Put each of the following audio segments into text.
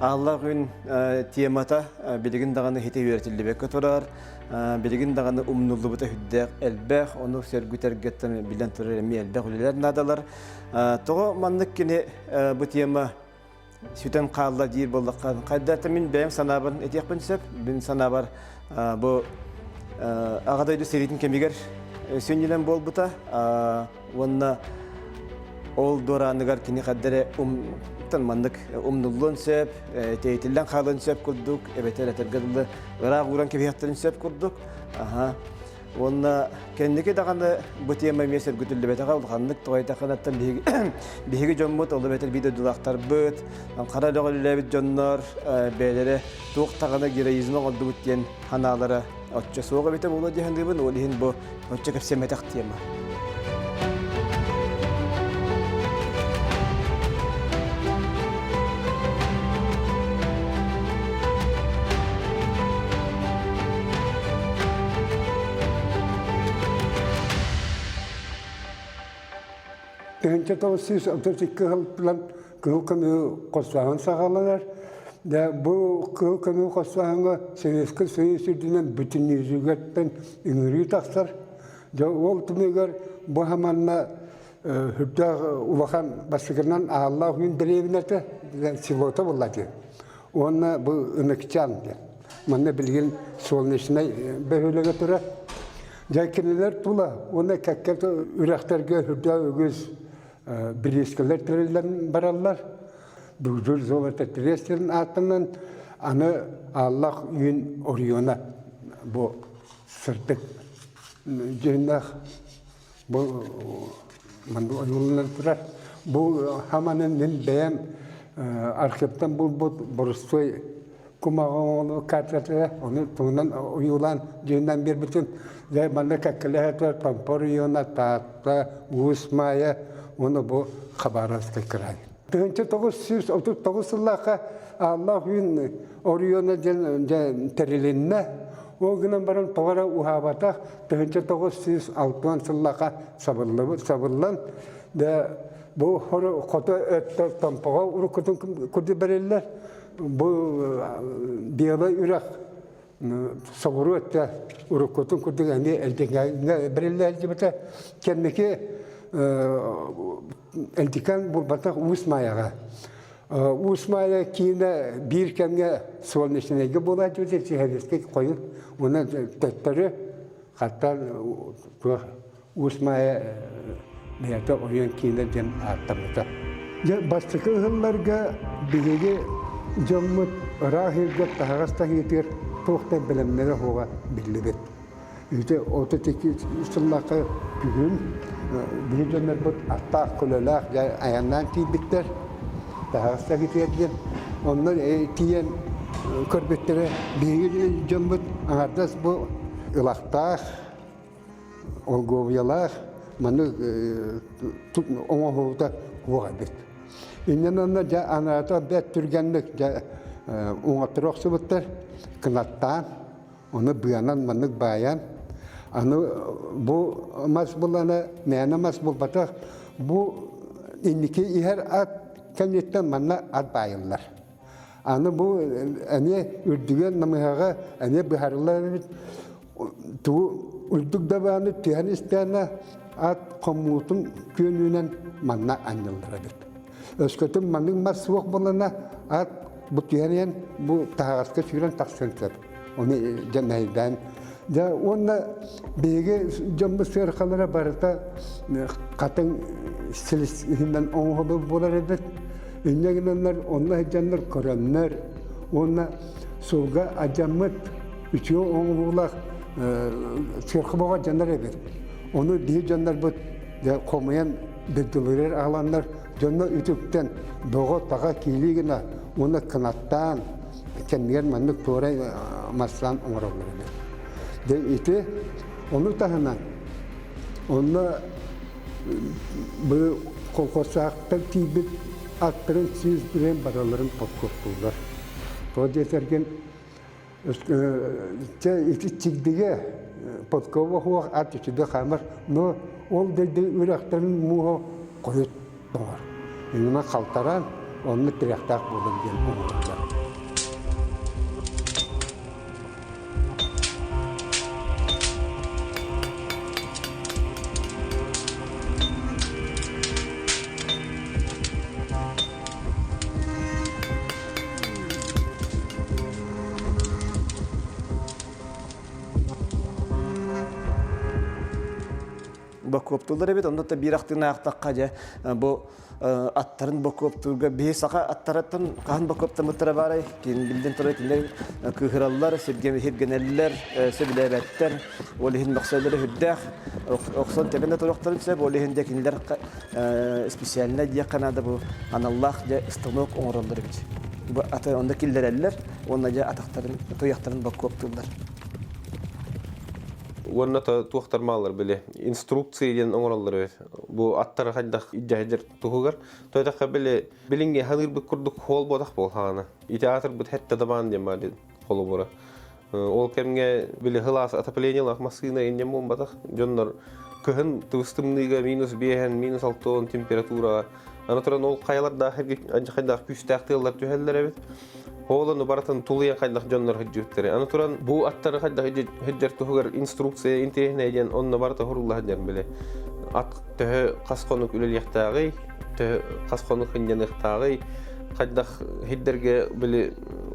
Ааллаах Үүн темата билигин даҕаны хите үөрэтиллибэккэ турар, билигин даҕаны умнуллубута сүрдээх элбэх, ону сөргүтэргэттэн билэн турар эмиэ элбэх үлэлэр наадалар. Тоҕо маннык кини бу тема сүтэн хаалла диир буоллахха, хайдата мин бэйэм санаабын этиэхпин сөп. Мин санаабар бу Аҕа дойду сэриитин кэмигэр сүнньүнэн буолбута уонна ол дуорааныгар кини хадда эрэ умтан маннык умнуллуон сөп, тэйитиллэн хаалыан сөп курдук, эбэтэр этэргэ дылы ыраах ууран кэбиһиэхтэрин сөп курдук. Аха. Уонна кэнники даҕаны бу тема эмиэ сөргүтүллүбэтэҕэ улаханнык тоҕойдаххынаттан биһиги биһиги дьоммут, ол эбэтэр биир дойдулаахтарбыт, хара үлэҕэ дьоннор бэйэлэрэ туох даҕаны героизмы оҥордубут диэн санаалара оччо суох эбитэ буолуо дии саныыбын, ол иһин бу оччо кэпсэммэтэх тема. 1932 сылтан кыһыл көмүһү хостооһун саҕаланар. Дьэ, бу кыһыл көмүһү хостооһуҥҥа Советскай Союз үрдүнэн бүтүннүүтүгэртэн ыҥырыы тахсар. Дьэ, ол түмүгэр бу хаманна сүрдээх улахан бастакынан Ааллаах Үүн дэриэбинэтэ селота буолла дии. Уонна бу Ыныкчаан диэн. Манна билигин Солнечнай бөһүөлэгэ турар. Дьэ, кинилэр тула уонна кэккэ үрэхтэргэ сүрдээх үгүс бириискэлэр тэриллэн бараллар. Бүгдүр золото трестерин ааттанан аны Ааллах Үүн оройуона бу сырдык дьүһүннээх бу манна ойууланан турар. Бу хаманы мин бэйэм архивтан булбут боростуой кумаҕы картата ону туһунан ойуулаан дьүһүннээн биэрбитим. Дьэ манна кэккэлэһэ турар Томпо оройуона, Таатта, Уус Маайа уонна бу Хабаровскай кыраай. 1939 сыллаахха Ааллаах Үүн оройуона диэн дьэ тэрилиннэ. Ол гынан баран тоҕо эрэ уһаабатах 1960 сыллаахха сабыллыбыт, сабыллан дьэ бу хото өттө Томпоҕо уруккутун курдук бэриллэр. Бу Белай үрэх соҕуруу өттө уруккутун курдук эмиэ Элдикээҥҥэ бэриллэ сылдьыбыта. Кэнники Элдикээн булбатах Уус Маайаҕа. Уус Маайа киинэ биир кэмҥэ Солнечнайга буолааччыбыт Сиһэлискэй хойут уонна төттөрү хаттаан туох Уус Маайа бэйэтэ ойон киинэ диэн ааттаммыта. Дьэ, бастакы ыһылларга биһиги дьоммут ыраах ииргэ таһаҕас таһыытыгар туох да бэлэмнэрэ суоҕа биллибит. Ити 32 сыллаахха күһүн биһи дьоннорбут аттаах көлөлөөх дьэ айаннаан тиийбиттэр таһаҕас таһыытыгар диэн. Онно тиийэн көрбүттэрэ биһиги дьоммут аҥардас бу ылахтаах олгуобуйалаах маны оҥоһуута суох эбит. Иннин онно дьэ анаата бэрт түргэнник дьэ уҥаттара охсубуттар, кынаттаан, ону быанан маннык баайан, аны бу мас булана мээнэ мас булбатах, бу инники иһэр ат кэнниттэн манна ат баайыллар. Аны бу эмиэ үрдүгэр намыһаҕа эмиэ быһарыллар эбит. Тугу үрдүк дабааны түһэн истээнэ ат хомуутун күөнүнэн манна анньыллар эбит. Өскөтүн маннык мас суох буоллана ат бу түһэн иһэн бу таһаҕаска сүүрэн тахсан сөп. Ону дьэ мэһэйдээн. Дьэ уонна биһиги дьоммут сыархалара барыта хатыҥ силис иһинэн оҥоһуллар буолар эбит. Инньэ гынаннар онно сылдьаннар көрөннөр уонна суолга адьаммыт үтүө оҥоһуулаах сыарха дьоннор эбит. Ону биһи дьоннорбут дьэ хомуйан дойдуларыгар аҕаланнар дьонно үтүктэн бөҕө-таҕа киилии гына уонна кынаттаан кэмигэр маннык туорай маслаан оҥороллор эбит. Дьэ ити ону таһынан онно бу колхозтаахтар тиийбит аттарын сүүс билэн бараларын подкоптууллар. Тоҕо диэтэргин чэ ити чигдигэ подкова суох ат үчүгэй хаамар, но ол дойду үрэхтэрин мууһа хойут тоҥор. Иннинэ халтараан онно тирэхтээх буолан диэн оҥороллор. Бокуоптуулар эбит, онно да биир ахтыыны аахтахха дьэ бу аттарын бокуоптуурга биһи саха аттарыттан хаһан бокуоптаммыттара баарай биллэн турар кинилэр кыыһыраллар, сиргэнэллэр, сөбүлээбэттэр, ол иһин мөхсөллөрө сүрдээх, охсон тэбэн да туруохтарын сөп, ол иһин дьэ кинилэр специально диэххэ наада бу аналлаах дьэ станок оҥороллор эбит. Бу аты онно киллэрэллэр уонна дьэ атахтарын, туйахтарын бокуоптууллар. Уонна туохтар мааллар били инструкция диэн оҥороллор эбит. Бу аттары хайдах илдьэһидэр туһугар. Тойдохха били билиҥҥи ханыырбыт курдук хоол буотах буолхаана. Ити аатырбыт хэтте дабаан диэн баар диэн холобура. Ол кэмҥэ били хылаас отоплениелаах массыына инньэ буолбатах. Дьоннор кыһын тыбыс-тымныыга минус биэһэн, минус алтон температураҕа аны туран ол хайалардаах хайдаах күүстээх тыаллар түһэллэр эбит. Ол ону барытын тулуйан хайдах дьоннор сылдьыбыттары. Аны туран бу аттары хайдах сылдьар туһугар инструкция интэриэһинэй диэн онно барыта сурулла сылдьар били. Ат төһө хас хонук үлэлиэхтээҕий, төһө хас хонук сынньаныахтааҕый, хайдах сирдэргэ били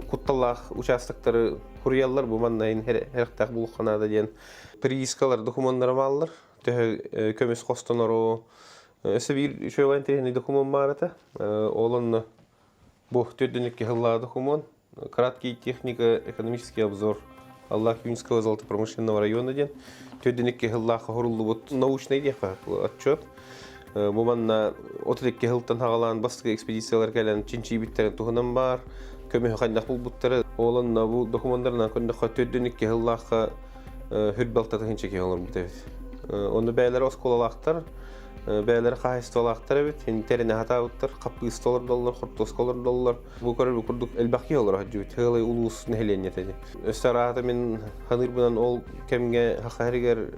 кутталлаах участоктары хуруйаллар бу манна эрэхтээх булуохха наада диэн приискалар докумуоннара бааллар. Төһө көмүс хостонору өссө биир үчүгэй интэриэһинэй докумуон баар этэ. Ол онно бу төрдүнүкки сыллаах докумуон краткий технико-экономический обзор Аллах-Юнского золотопромышленного района диэн төрдүнүкки сыллаах оһоруллубут научный диэххэ отчет. Бу манна 32 сылтан хаҕалаан бастакы экспедициялар кэлэн чинчийбиттэрин туһунан баар, көмүһү хайдах булбуттары. Ол онно бу докумуоннарынан көрдөххө төрдүнүкки сыллаахха хүрбэлтэ тыһыынча киһи олорбут эбит. Онно бэйэлэрэ оскуолалаахтар, бэйэлэрэ хаһаайыстыбалаахтар эбит. Интэринэ хатаабыттар, хаппыыста олордоллор, хортуоска олордоллор. Бу көрөр курдук элбэх киһи олоро сылдьыбыт. Сыалай улуус нэһилиэнньэтэ дии. Өссө араата мин ханыырбынан ол кэмҥэ Саха сиригэр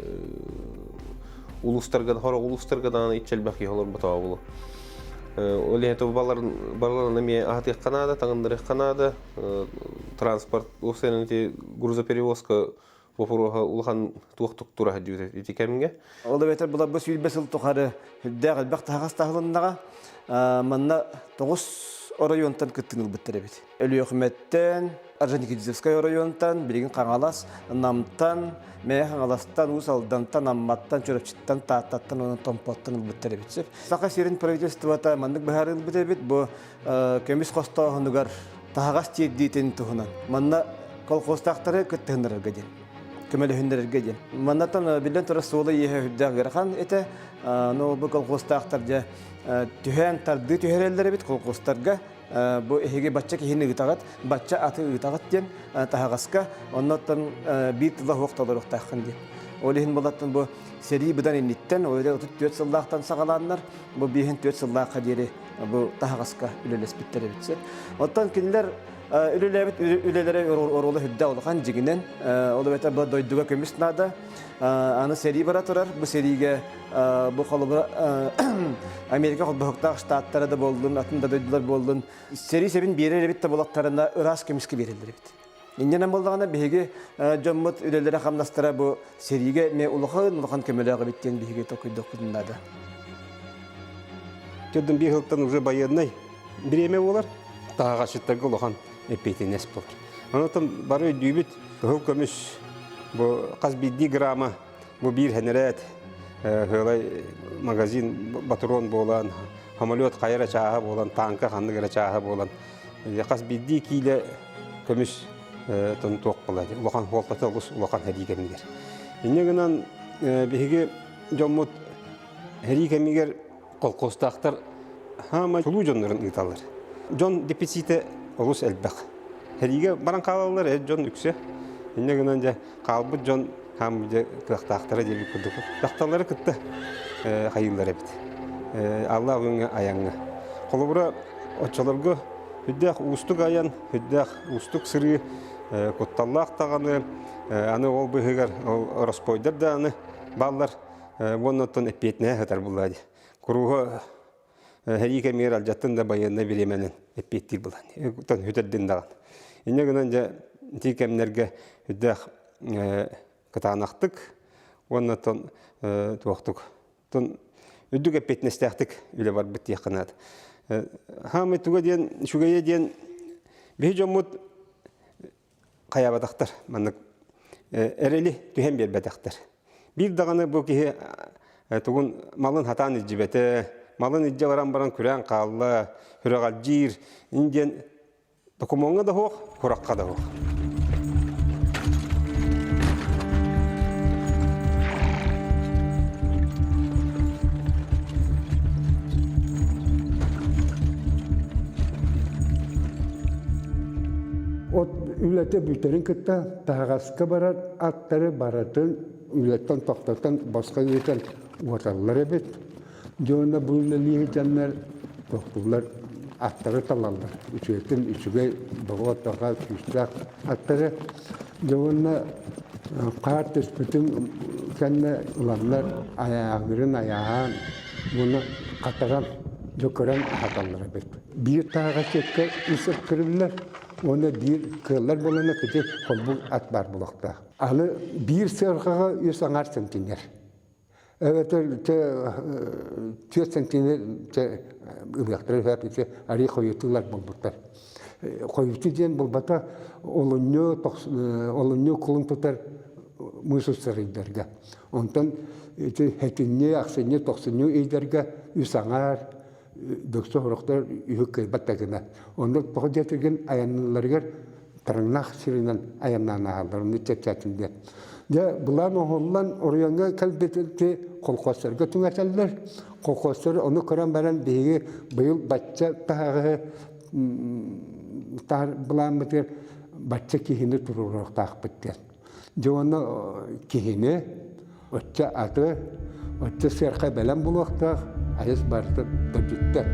улуустарга сорох улуустарга даҕаны иччи элбэх киһи олорботоҕо буолуо. Ол иһин барыларын эмиэ аһатыахха наада, таҥыннарыахха наада. Транспорт уопсайынан ити грузоперевозка боппуруоһа улахан туох тура сылдьыбыт ити кэмҥэ. Ол эбэтэр буларбы сүүрбэ сыл тухары сүрдээх элбэх таһаҕас таһылыннаҕа. Манна тоҕус оройуонтан кыттыыны ылбыттар эбит. Өлүөхүмэттэн, Орджоникидзевскай оройуонтан, билигин Хаҥалас, Намтан, Мэйэ Хаҥаластан, Уус Алдантан, Амматтан, Чурапчыттан, Тааттаттан уонна Томпоттон ылбыттар эбит. Сөп. Саха сирин правительствота маннык быһаарыы ылбыт эбит. Бу көмүс хостооһунугар таһаҕас тиэрдиитин туһунан. Манна колхозтаахтары кыттыһыннарарга диэн, көмөлөһүннэрэргэ диэн. Маннаттан биллэн турар суола иэһэ үрдээх ыарахан этэ. Но бу колхозтаахтар дьэ түһээн тардыы түһэрэллэр эбит колхозтарга. Бу эһиги бачча киһини ыытаҕыт, бачча аты ыытаҕыт диэн таһаҕаска. Оннуттан биир тыла суох толоруохтааххын диэн. Ол иһин булаттан бу сэрии быдан инниттэн, ол 34 сыллаахтан саҕалааннар, бу 54 сыллаахха диэри бу таһаҕаска үлэлэспиттэр эбит. Оттон кинилэр үлэлээбит үлэлэрэ оруола үрдээх улахан дьиҥинэн, ол эбэтэр бу дойдуга көмүс наада. Аны сэрии бара турар. Бу сэриигэ бу холобура Америка холбоһуктаах штаттара да буоллун, атын да дойдулар буоллун, сэрии сэбин биэрэр эбит да булаттарына ыраас көмүскэ биэрэллэр эбит. Инньэнэн буоллаҕына биһиги дьоммут үлэлэрэ-хамнастара бу сэриигэ эмиэ улахан-улахан көмөлөөх эбит диэн биһиги толкуйдуохпутун наада. Төрдүн биир сылтан уже байыаннай бириэмэ буолар. Таһаҕасчыттарга улахан эппиэтинэс буолар. Онон бары өйдүүбүт кыһыл көмүс бу хас биирдии грамма бу биир хэнэрээт сыалай магазин батрон буолан, самолет хайа эрэ чааһа буолан, тааҥка ханнык эрэ чааһа буолан хас биирдии киилэ көмүс туох буолла улахан суолтата олус улахан сэрии кэмигэр. Инньэ гынан биһиги дьоммут сэрии кэмигэр колхозтаахтар хаама чулуу дьоннорун ыыталлар. Дьон дефицитэ олус элбэх. Сэриигэ баран хаалаллар эр дьон үксэ. Инньэ гынан дьэ хаалбыт дьон хаам дьэ кыахтаахтара диэбит курдук. Дьахталлары кытта хайыыллар эбит. Аллаах күҥҥэ айаҥҥа. Холобура, оччолорго үрдээх уустук айан, үрдээх уустук сырыы, кутталлаах даҕаны, аны ол быыһыгар ол ороспуойдар даҕаны бааллар. Уонна оттон эппиэтинэһэ сытар буоллаа дии. Курууһа сэрии кэмигэр алдьаттын да байыаннай бириэмэнэн эппиэттиир буолан. Оттон сүтэрдин даҕаны. Инньэ гынан дьэ ити кэмнэргэ үрдээх кытаанахтык уонна оттон туохтук оттон үрдүк эппиэтинэстээхтик үлэ барбыт диэххэ наада. Хаамай туга диэн үчүгэйэ диэн биһи дьоммут хайаабатахтар маннык. эрэли түһэн биэрбэтэхтэр. Биир даҕаны бу киһи тугун малын хатаан илдьибэтэ, малын илдьэ баран баран күрээн хаалла, сүрэҕэлдьиир диэн докумуоҥҥа да суох, куракка да суох. От үлэтэ бүтэрин кытта таһаҕаска барар аттары барытын үлэттэн тохтотон босхо ыытан уоталлар эбит. Дьэ бу үлэлии сылдьаннар тохтууллар аттары талаллар. Үчүгэйтэн үчүгэй боҕо-таҕа күүстээх аттары. Дьэ уонна хаар түспүтүн кэннэ ыланнар айааһыырын айааһаан уонна хатаран дьэ көрөн аһаталлар эбит. Биир таһаҕасчыкка үс ат көрүллэр уонна биир кыаллар буолана кити холбук ат баар буолуохтаах. Аны биир сыарҕаҕа үс аҥаар сантиметр. Эбэтэр түөрт сантиметр ылыахтара үһү ити арыы хойутуулар буолбуттар. Хойутуу диэн буолбата олунньу олунньу кулун тутар муус устар ыйдарга. Онтон ити сэтинньи, ахсынньы, тохсунньу ыйдарга үс аҥаар дөксө сорохтор үһү кыайбат да гына. Онно тоҕо диэтигин айанныылларыгар тараҥнаах сиринэн айаннаан ааһаллар, онно чэпчээтин диэн. Дьэ, былаан оҥоһуллан оройуоҥҥа кэлбит колхозтарга түҥэтэллэр. Колхозтар ону көрөн баран биһиги быйыл бачча таһаҕаһы таһар былааммытыгар бачча киһини туруоруохтаахпыт диэн. Дьэ уонна киһини, оччо аты, оччо сыарха бэлэм булуохтаах, айыс барыта төрдүттэн.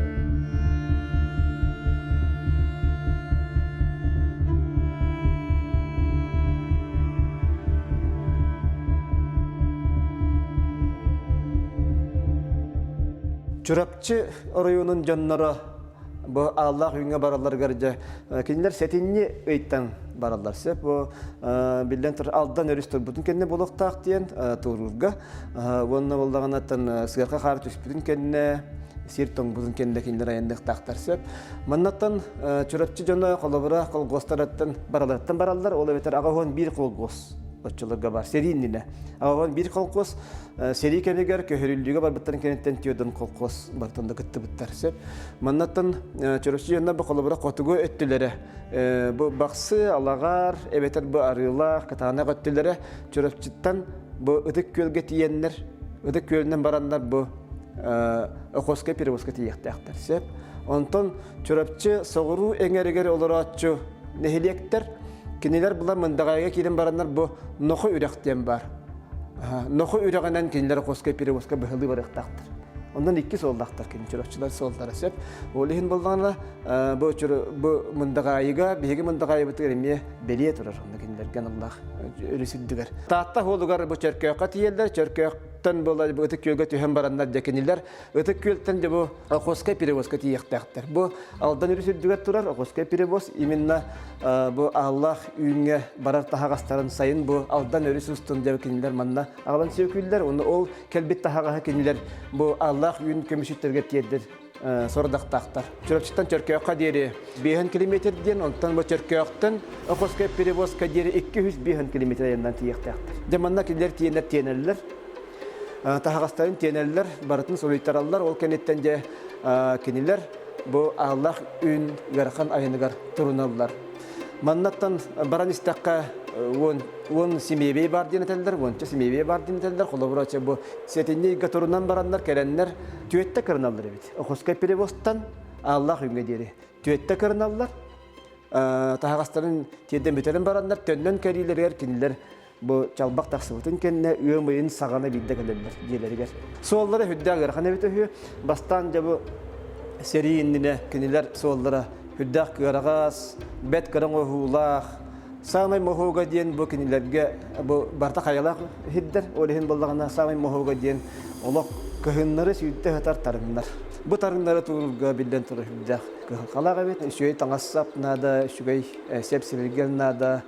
Чурапчы оройуонун дьонноро бу Ааллаах Үүҥҥэ баралларыгар дьэ кинилэр сэтинньи ыйтан бараллар сөп бу биллэн турар Алдан өрүс турбутун кэннэ буолуохтаах диэн туоруурга уонна буоллаҕынаттан сыарха хаар түспүтүн кэннэ сир тоҥбутун кэннэ кинилэр айанныахтаахтар сөп маннаттан Чурапчы дьоно холобура колгуостарыттан бараларыттан бараллар ол эбэтэр 81 колгуос оччолорго бар сэрии иннинэ 81 колхоз Сэрии кэмигэр көһөрүллүүгэ барбыттарын кэнниттэн Тюдон колхоз бартан да кыттыбыттар сөп. Маннаттан Чурапчы дьонно бу холобура хотугу өттүлэрэ бу Бахсы, Алаҕар, эбэтэр бу Арыылаах, Кытаанах өттүлэрэ Чурапчыттан бу Ытык Күөлгэ тиийэннэр, Ытык Күөлүнэн бараннар бу Охотскай перевозка тиийиэхтээхтэр сөп. Онтон Чурапчы соҕуруу эҥэригэр олорооччу нэһилиэктэр кинилэр була Мындаҕайга киирэн бараннар бу Ноху үрэх диэн баар. Ноху үрэҕинэн кинилэр Охотскай перевозка быһалыы барыахтаахтар. Онон икки суоллаахтар кини чурапчылар суоллара сөп. Ол иһин буоллаҕына бу бу Мындаҕаайыга биһиги Мындаҕаайыбытыгар эмиэ бэлиэ турар онно кинилэргэ аналлаах өрүс үрдүгэр. Таатта уолугар бу Чөркөөххө тиийэллэр. Чөркөөхтөн буола бу Ытык Күөлгэ түһэн бараннар дьэ кинилэр Ытык Күөлтэн дьэ бу Охотскай перевозка тиийиэхтээхтэр. Бу Алдан өрүс үрдүгэр турар Охотскай перевоз именно бу Ааллаах Үүҥҥэ барар таһаҕастарын сайын бу Алдан өрүс устун дьэ кинилэр манна аҕалан сүөкүүллэр. Уонна ол кэлбит таһаҕаһы кинилэр бу Ааллаах Үүн көмүсүттэргэ тиэрдэр сорудахтаахтар. Чурапчыттан Чөркөөххө диэри 5 километр диэн, онтон бу Чөркөөхтөн Охотскай перевозка диэри 205 километр айаннан тиийиэхтээхтэр. Дьэ манна кинилэр тиэнэр тиэнэллэр. Таһаҕастарын тиэнэллэр, барытын суруйтараллар. Ол кэнниттэн дьэ кинилэр бу Ааллаах Үүн ыарахан айаныгар туруналлар. Маннаттан баран истэххэ уон симиэбэй баар диэн этэллэр, уонча симиэбэй баар диэн этэллэр. Холобура, бу сэтинньи ыйга турунан бараннар, кэлэннэр түөттэ кырыналлар эбит. Охотскай перевозтан Ааллаах Үүҥҥэ диэри түөттэ кырыналлар. Таһаҕастарын тиэрдэн бүтэрэн бараннар, төннөн кэлиилэригэр кинилэр Бу чалбах тахсыбытын кэннэ ыам ыйын саҕана биирдэ кэлэллэр дьиэлэригэр. Суоллара сүрдээх ыарахан эбитэ үһү. Бастаан дьэ бу сэрии иннинэ кинилэр суоллара сүрдээх кыараҕас, бэт кыра оҥоһуулаах. Саамай моһуога диэн бу кинилэргэ бу барыта хайалаах сирдэр. Ол иһин буоллаҕына саамай моһуога диэн олох кыһыннары сүүрдэ сытар тарыҥнар. Бу тарыҥнары туурга биллэн турар сүрдээх кыһалҕалаах эбит. Үчүгэй таҥас-сап наада, үчүгэй сэп-сэбиргэл наада.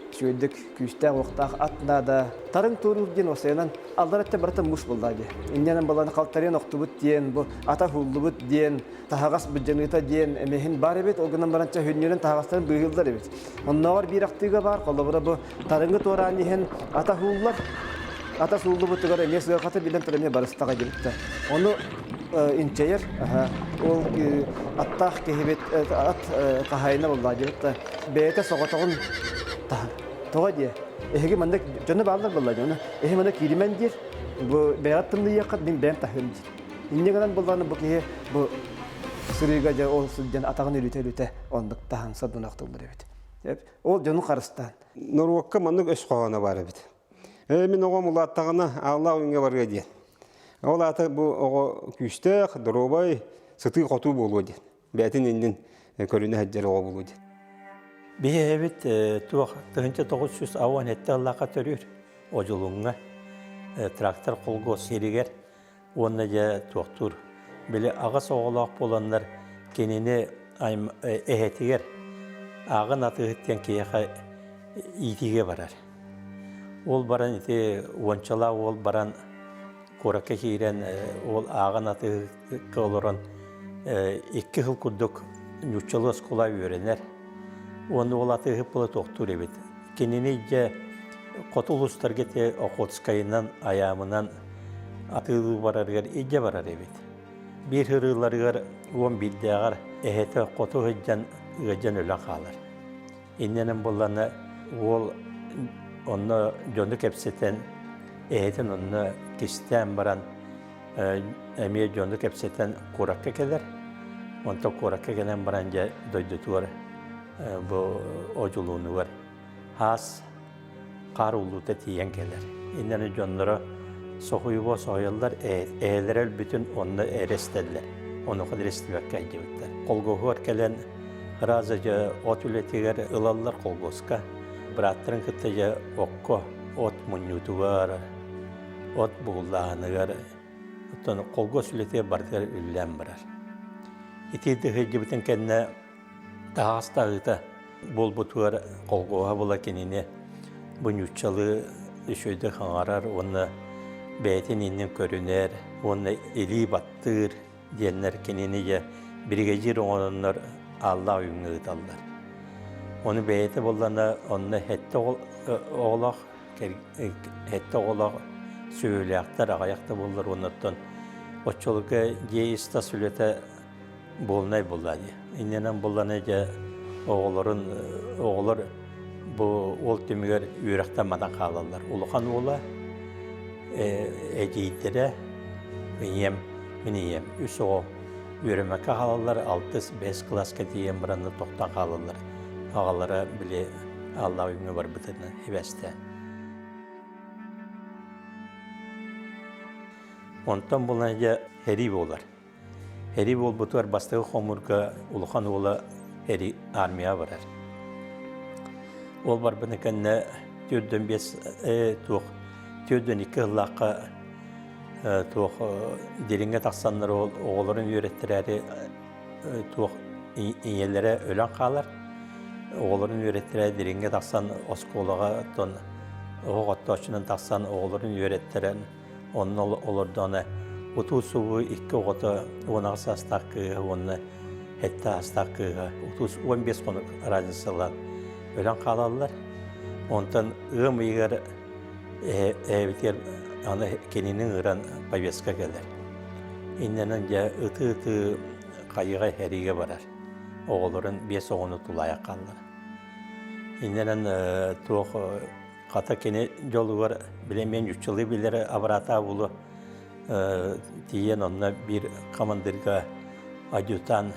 Үчүгэйдик күүстээх-уохтаах ат наада. Тарыҥ туоруур диэн уопсайынан аллар өттө барыта муус буоллаа дии. Инньэнэн баланы халтарыйан охтубут диэн, бу ата уһуллубут диэн, таһаҕас былдьаныыта диэн эмиһин баар эбит. Ол гынан баран чөһүнньүнэн таһаҕастарын быыһыыллар эбит. Оннооҕор биир ахтыыга баар, холобура бу тарыҥы туораан иһэн ата уһууллар. Ата сууллубутугар эмиэ сыарҕата билэн туран эмиэ барыстаҕа диэбиттэр. Ону инчэйэр, ол аттаах киһибит ат хаһаайына буоллаҕа диэбит да бэйэтэ соҕотоҕун таһар. Тоҕо диэ? Эһиги маннык дьоно бааллар буолла дьоно. Эһи манна кииримэн диир. Бу бэйэҕит тымныйыаххыт, мин бэйэм таһыам диир. Инньэ гынан буоллаҕына бу киһи бу сырыыга дьэ ол сылдьан атаҕын үлүтэ-үлүтэ оннук таһан сордоноохтууллар эбит. Ол дьону харыстаан. Норуокка маннык өс хоһооно баар эбит. Ээ мин оҕом улааттаҕына ааллаах үҥҥэ барыа диэн. Ол аата бу оҕо күүстээх, доруобай, сытыы-хотуу буолуо диэн. Бэйэтин иннин көрүнэ сылдьар оҕо буолуо диэн. Биһиэбит туох 1987 ыллаахха төрүүр Одьулуҥҥа трактор холгуос сиригэр уонна дьэ туохтуур били аҕыс оҕолоох буоланнар кинини эһэтигэр ааҕын атыыһыт диэн киһиэхэ иитиигэ барар. Ол баран ити уончалаах уол баран куоракка киирэн ол ааҕын атыыһыкка олорон икки сыл курдук нууччалыы оскуола үөрэнэр. Уонна ол атыыһыт буола туохтуур эбит. Кинини дьэ хоту улуустарга ити Охотскайынан, Айаамынан атыылыы барарыгар илдьэ барар эбит. Биир ырыыларыгар 11-дээҕэр эһэтэ хоту сылдьан ыалдьан өлөн хаалар. Иннэнэн буоллаҕына уол онно дьону кэпсэтэн, эһэтин онно кистээн баран эмиэ дьону кэпсэтэн куоракка кэлэр. Онтон куоракка кэлэн баран дьэ дойдутугар бу одьулуунугар хаас хаар ууллуута тиийэн кэлэр. Иннэнэ дьонноро соһуйуга соһуйаллар, эһэлэрэ өлбүтүн онно эрэ истэллэр. Онуоха да истибэккэ илдьибиттэр. Холгоһугар кэлэн ыраас дьэ от үлэтигэр ылаллар холгуоска. Бырааттарын кытта дьэ окко от мунньуутугар, от бугуллааһыныгар, оттон холгуос үлэтигэр барытыгар үлэлээн барар. Ити сылдьыбытын кэннэ таһаҕас таһыыта буолбутугар холкуоһа була кинини бу ньууччалыы үчүгэйдик хаҥарар уонна бэйэтин иннин көрүнэр уонна илии баттыыр диэннэр кинини дьэ биригэдьиир оҥороннор ааллаах ойууҥҥа ыыталлар. Ону бэйэтэ буоллаҕына онно сэттэ оҕолоох сэттэ оҕолоох сүөһүлээхтэр аҕыйах да буоллар уонна оттон оччолорго дьиэ ис-тас үлэтэ буолунай буолла дии. Иннинэн булланы дьэ оҕолорун оҕолор бу ол түмүгэр үөрэхтэн матан хаалаллар. Улахан уола эдьиийдэрэ ийэм, мин ийэм үс оҕо үөрэммэккэ хаалаллар, алтыс, бэс кылааска тиийэн баран тохтоон хаалаллар. Аҕалара били Аллах үҥҥэ барбытынан ибэстэ. Онтон булан дьэ сэрии буолар. Эрий буолбутугар бастакы хомуурга улахан уола Эрий армияҕа барар. Ол барбытын кэннэ 45 туох 42 сыллаахха туох дириҥҥэ тахсаннар ол оҕолорун үөрэттэрээри туох ийэлэрэ өлөн хаалар. Оҕолорун үөрэттэрэ дириҥҥэ тахсан оскуолаҕа оттон оһох оттооччунан тахсан оҕолорун үөрэттэрэн Онно олордоҕуна утуу-субуу икки оҕото 18 саастаах кыыһа уонна сэттэ саастаах кыыһа 15 хонук разницалаан өлөн хаалаллар. Онтон ыам ыйыгар эһэбитигэр аны кинини ыҥыран повестка кэлэр. Иннэнэн дьэ ытыы-ытыы хайыҕа сэриигэ барар. Оҕолорун биэс оҕону тулаайах хааллар. Иннэнэн туох Хата кини дьолугар билэмиэн ньуччалыы билэрэ абыраатаа буолуо тиийэн онно биир хамандыырга адъютант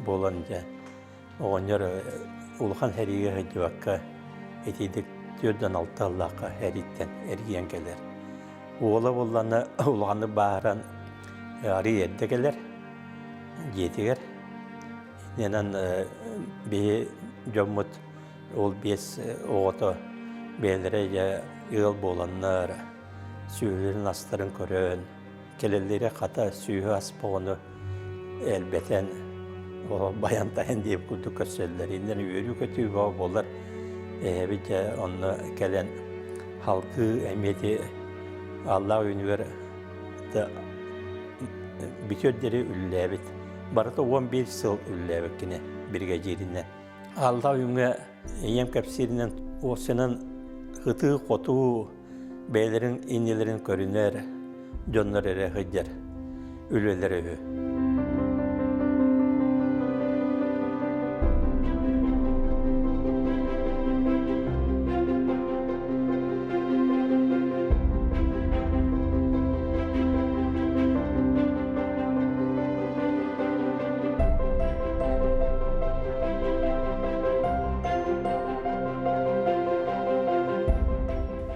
буолан дьэ оҕонньор улахан сэриигэ сылдьыбакка итиидик 46 сыллаахха сэрииттэн эргийэн кэлэр. Уола буоллаҕына улаханнык бааһыран арыый эрдэ кэлэр дьиэтигэр. Иннинэн биһи дьоммут Ол биэс оҕото бэйэлэрэ дьэ ыал буоланнар, сүөһүлэрин астарын көрөн, кэлэллэрэ хата сүөһү ас оҕону элбэтэн, байан-тайан диэбит курдук көрсөллөр. Иннинэ үөрүү-көтүү бөҕө буолар. Эһэбит дьэ онно кэлэн халгыы эмиэ ити Аллаах үүнүгэр бүтүөр диэри үллээбит. Барыта 11 сыл үллээбит кини биригэдьииринэн. Аллаах үүҥҥэ ийэм кэпсииринэн уопсайынан ытыы-хотуу бэйэлэрин иннилэрин көрүнэр дьоннор эрэ сылдьар үлэлэрэ үһү.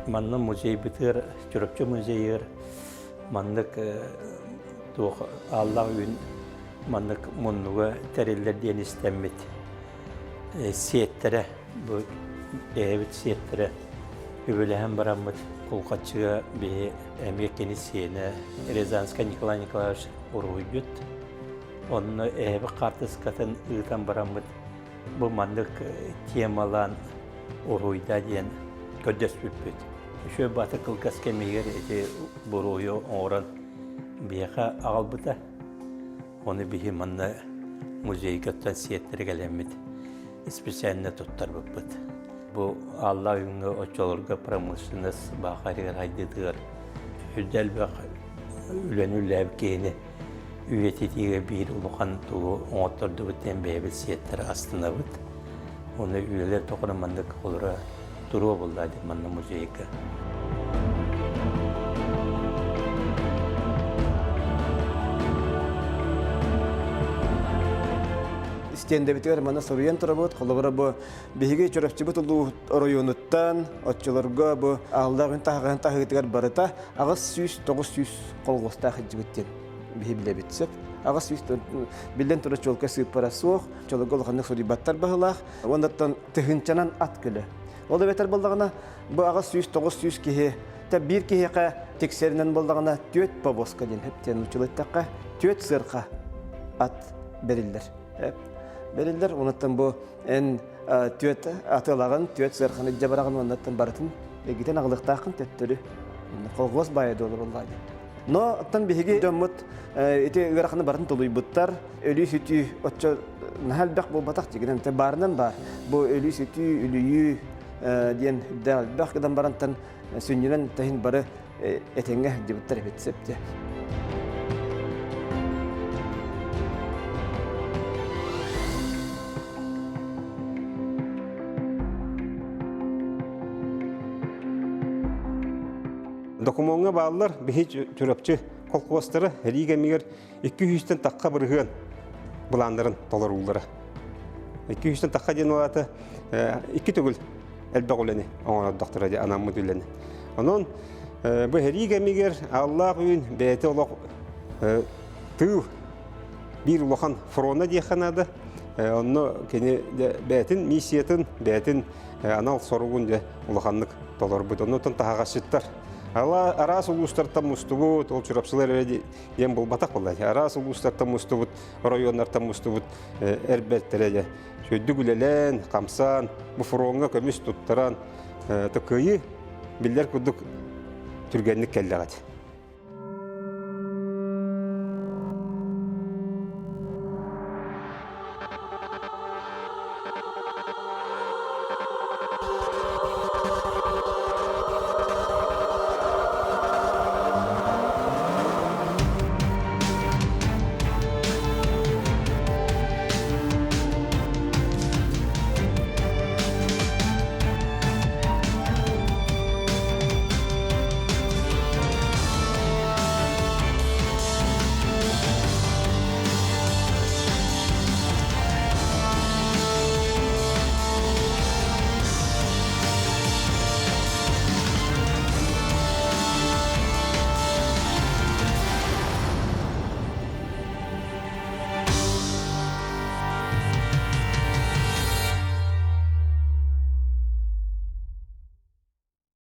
Манна музейбытыгар, Чурапчы музейыгар маннык туох ааллаах үүн маннык муннуга тэриллэр диэн истэммит сиэттэрэ бу эһэбит сиэттэрэ үбүлэһэн бараммыт Кулхаччыга биһи эмиэ кини сиэнэ Рязанскай Николай Николаевич уруһуйдьут онно эһэбит хаартыскатын ыытан бараммыт бу маннык темалаан уруһуйдаа диэн көрдөспүппүт. Үчүгэй баата кылгас кэмигэр ити буруйу оҥорон биһиэхэ аҕалбыта. Ону биһи манна музейга оттон сиэттэрэ кэлэммит специально туттарбыппыт. Бу Алла Үйүҥҥэ оччолорго промышленность баахарыгар хайдыытыгар үрдэ элбэх үлэни үлэлээбит киһини үйэтитиигэ биир улахан тугу оҥоттордубут диэн бэйэбит сиэттэр астынабыт. Уонна үлэлэр тоҕо маннык олоро туруо буолла диэн манна музейга. Истиэндэбитигэр манна суруйан турабыт. Холобура бу биһиги Чурапчыбыт улуу оройуонуттан оччолорго бу Ааллаах Үн таһаҕаһын таһыытыгар барыта 800-900 колхозтаах илдьибит диэн биһи билэбит сөп. 800 биллэн турар чуолкай сыыппара суох, чолорго улаханнык суруйбаттар баһылаах. Уоннаттан тыһыынчанан ат көлө. Ол эбэтэр буоллаҕына бу 800-900 киһи та биир киһиэхэ тиксэринэн буоллаҕына түөрт повозка диэн хөп диэн нууччалыы түөрт сыарха ат бэриллэр. Бэриллэр. Онуттан бу эн түөрт атылаҕын, түөрт сыарханы илдьэ бараҕын уоннаттан барытын эргитэн аҕылыахтааххын төттөрү. Колхоз баайа дуолар буоллаҕа дии. Но оттон биһиги дьоммут ити ыараханы барытын толуйбуттар. Өлүү-сүтүү оччо наһаа элбэх буолбатах дьигинэн баарынан баар. Бу өлүү-сүтүү, үлүйүү диэн үрдээх элбэх гынан барантан сүнньүнэн таһын бары этэҥҥэ сылдьыбыттар эбит сөп дии. Докумуоҥҥа бааллар биһи Чурапчы колхуостара сэрии кэмигэр 200-тэн тахха бырыһыан былааннарын толорууллара. 200-тэн тахха диэн улаата икки төгүл элбэх үлэни оҥорордохторо дии анаммыт үлэни. Онон бу сэрии кэмигэр Аллаах үүн бэйэтэ олох тыыл биир улахан фрона диэххэ наада. Онно кини бэйэтин миссиятын, бэйэтин анал соругун дьэ улаханнык толорбут. Оннуттан таһаҕасчыттар араас улуустартан мустубут, ол чурапчылар эрэ диэн буолбатах буолла. Араас улуустартан мустубут, оройуоннартан мустубут эрбэттэрэ дьэ сүрдүк үлэлээн, хамсаан, бу фроҥҥа көмүс туттаран, кыайыы биллэр курдук түргэнник кэллэҕит.